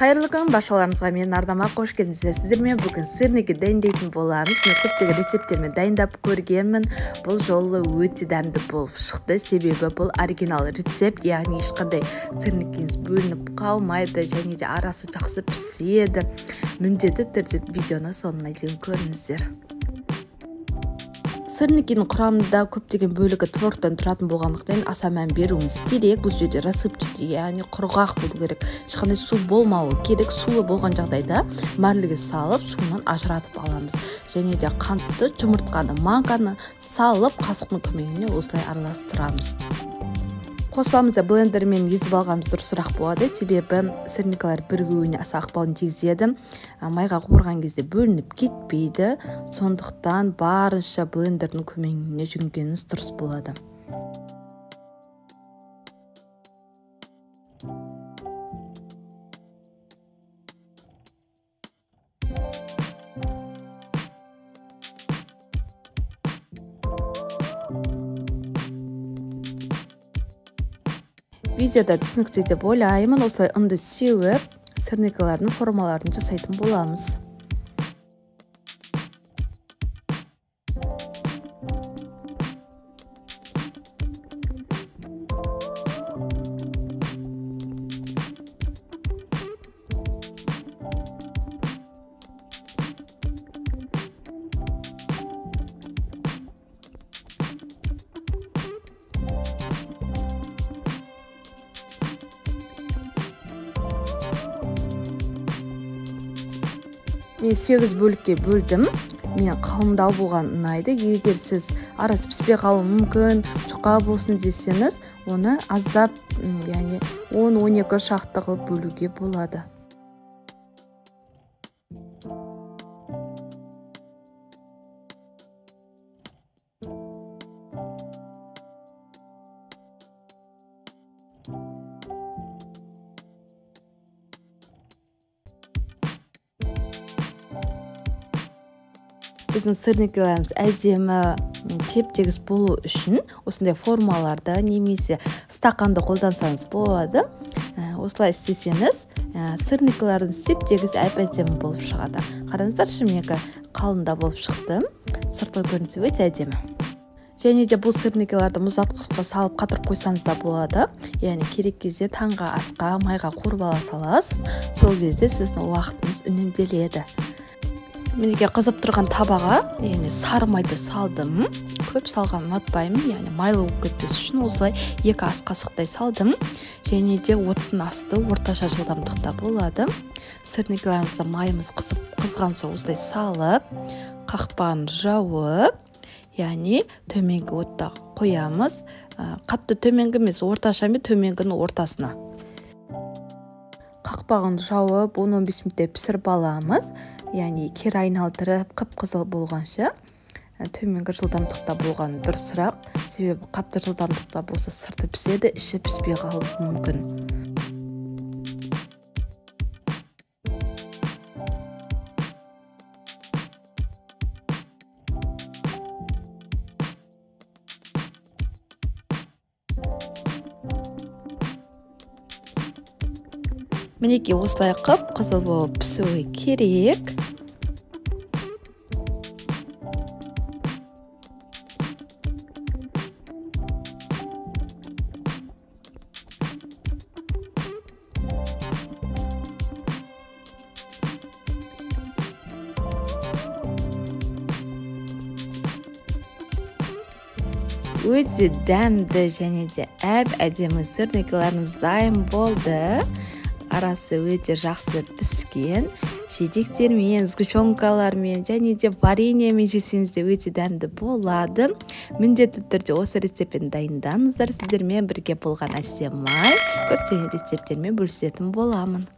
Қайырлы күн баршаларыңызға, менің арнама қош келдіңіздер. Сіздермен бүгін сырники дайындайтын боламыз. Мен көптеген рецепттермен дайындап көргенмін. Бұл жолы өте дәмді болып шықты. Себебі бұл оригинал рецепт, яғни ешқандай сырникіңіз бөлініп қалмайды және де арасы жақсы піседі. Міндетті түрде видеоны соңына дейін көріңіздер. Сырникінің құрамында көптеген бөлігі творогтан тұратын болғандықтан аса мән беруіміз керек. Бұл жерде рассыпчатый, яғни құрғақ болу керек. Ешқандай су болмауы керек. Сулы болған жағдайда марліге салып, суынан ажыратып аламыз. Және де қантты, жұмыртқаны, манканы салып, қасықтың көмегімен осылай араластырамыз. Қоспамызды блендермен езіп алғанымыз дұрысырақ болады, себебі сырникалар бірігуіне аса ықпалын тигізеді. Майға қуырған кезде бөлініп кетпейді, сондықтан барынша блендердің көмегіне жүгінгеніңіз дұрыс болады. Видеода түсінікті деп ойлаймын. Осылай ұнды сеуіп, сырникалардың формаларын жасайтын боламыз. Мен 8 бөлікке бөлдім. Мен қалыңдау болған ұнайды. Егер сіз арасы піспей қалуы мүмкін, жұқа болсын десеңіз, оны аздап, яғни 10-12 шақты қылып бөлуге болады. Біздің сырникаларымыз әдемі теп-тегіс болу үшін осындай формаларды немесе стақанды қолдансаңыз болады. Осылай істесеңіз, сырникаларыңыз теп-тегіс әп-әдемі болып шығады. Қараңыздаршы, менікі қалыңда болып шықты. Сыртқы көрінісі өте әдемі. Және де бұл сырникаларды мұздатқышқа салып қатырып қойсаңыз да болады. Яғни керек кезде таңғы асқа майға қуырып ала саласыз. Сол кезде сіздің уақытыңыз үнемделеді. Мінекей қызып тұрған табаға, яғни сары майды салдым. Көп салған ұнатпаймын, яғни майлы болып кетпес үшін осылай 2 ас қасықтай салдым. Және де оттың асты орташа жылдамдықта болады. Сырникаларымызды майымыз қызған соң осылай салып, қақпағын жауып, яғни төменгі отта қоямыз. Қатты төменгі емес, орташа мен төменгінің ортасына. Қақпағын жауып 10-15 минуттай пісіріп аламыз. Яғни кері айналдырып қып-қызыл болғанша төменгі жылдамдықта болған дұрысырақ. Себебі қатты жылдамдықта болса сырты піседі, іші піспей қалуы мүмкін. Мінекей осылай қып-қызыл болып пісуі керек. Өте дәмді және де әп-әдемі сырникаларымыз дайын болды. Арасы өте жақсы піскен. Жидектермен, сгущенкалармен және де вареньемен жесеңіз де өте дәмді болады. Міндетті түрде осы рецептпен дайындаңыздар. Сіздермен бірге болған Әсемай көптеген рецепттермен бөлісетін боламын.